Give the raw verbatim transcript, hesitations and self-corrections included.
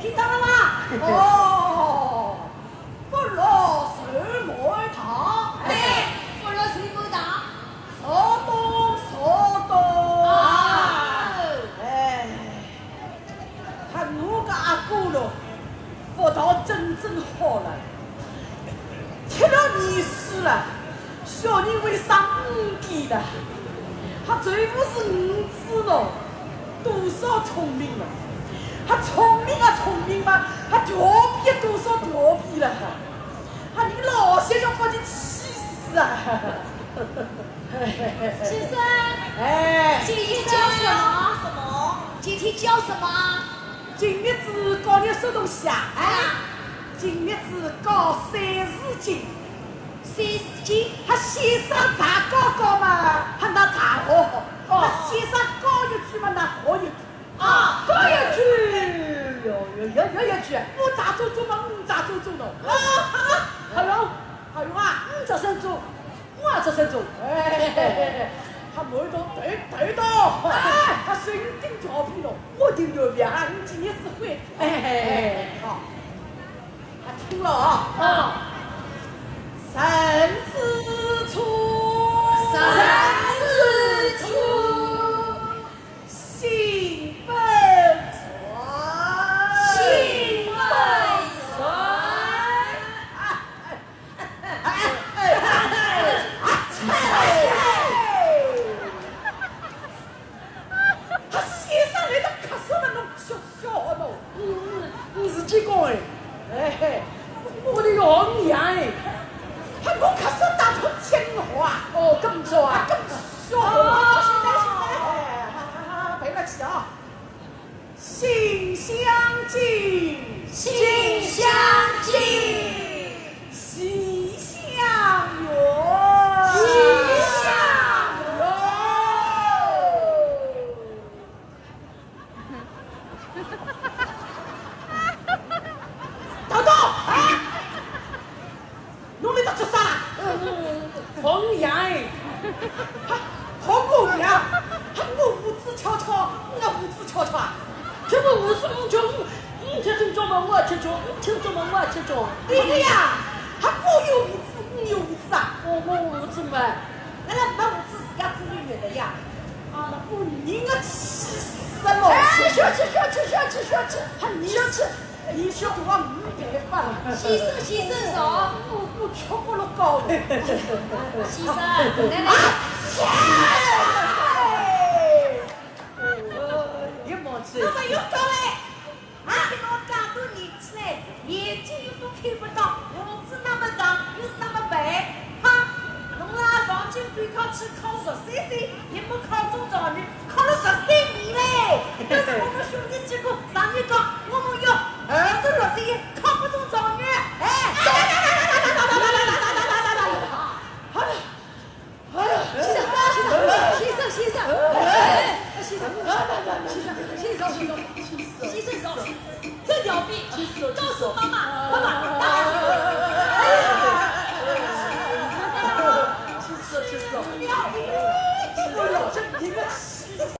听到了吗？哦，福禄寿满堂。对，福禄寿满堂。寿东，寿东。啊。哎，看我个阿哥咯，福道真正好了。 吃了年数了，小人会生五戒的，还全部是五子咯，多少聪明了，还聪明啊聪明嘛，还调皮多少调皮了，还你老些要把你气死啊！先生，哎，今天教什么？什么？今天教什么？今日子教你啥东西啊？哎。 今日子教三字经。三字经？还先生大家教嘛，还拿大学。哦。还先生教一句嘛，拿学一句。啊，教一句。有，有，有，有一句。我咋做做嘛，我咋做做咯。啊，好用，好用啊。嗯，这算做。 我这身重，哎，还没到头，头到，哎，还神经调皮了，我顶牛逼啊！你今天是会，哎，好，还听了啊。啊。人之初，人之初，性本善，性本善。 他先生来到咳嗽了，侬笑，笑话侬。嗯，嗯，是结棍哎。哎，我的老娘哎。他侬咳嗽打通天话啊？哦，这么说啊？这么说。哦，现在，现在，哎，哈哈哈，赔不起啊。 心相近，心相近，习相远，习相远。等等，哎，侬来得做啥啦？嗯，嗯，嗯，红娘哎。 哈，好姑娘，哈，我胡子翘翘，我胡子翘翘啊。这个胡子，嗯，就，嗯，嗯，这种叫嘛，我这种，嗯，这种嘛，我这种。对的呀，哈，我有胡子，我有胡子啊。我，我胡子嘛。那个没胡子自家自己圆的呀。啊，那我人啊气死了。哎，小气，小气，小气，小气，哈，你小气。 你说我没办法了。先生，先生，坐。我，我吃不了高了。先生，来来。啊！哎！哎，你莫吃。那么又到嘞。啊，我讲到年纪嘞，眼睛又都看不到，胡子那么长，又是那么白。 哈，侬啊，上京赶考去考十三岁，也没考中状元，考了十三年嘞。要是我们兄弟几个上去讲，我们要儿子十三岁考不中状元，哎，哎呀，哎呀，先生，先生，先生，先生，哎，先生，先生，先生，先生，先生，先生，这条命，告诉妈妈。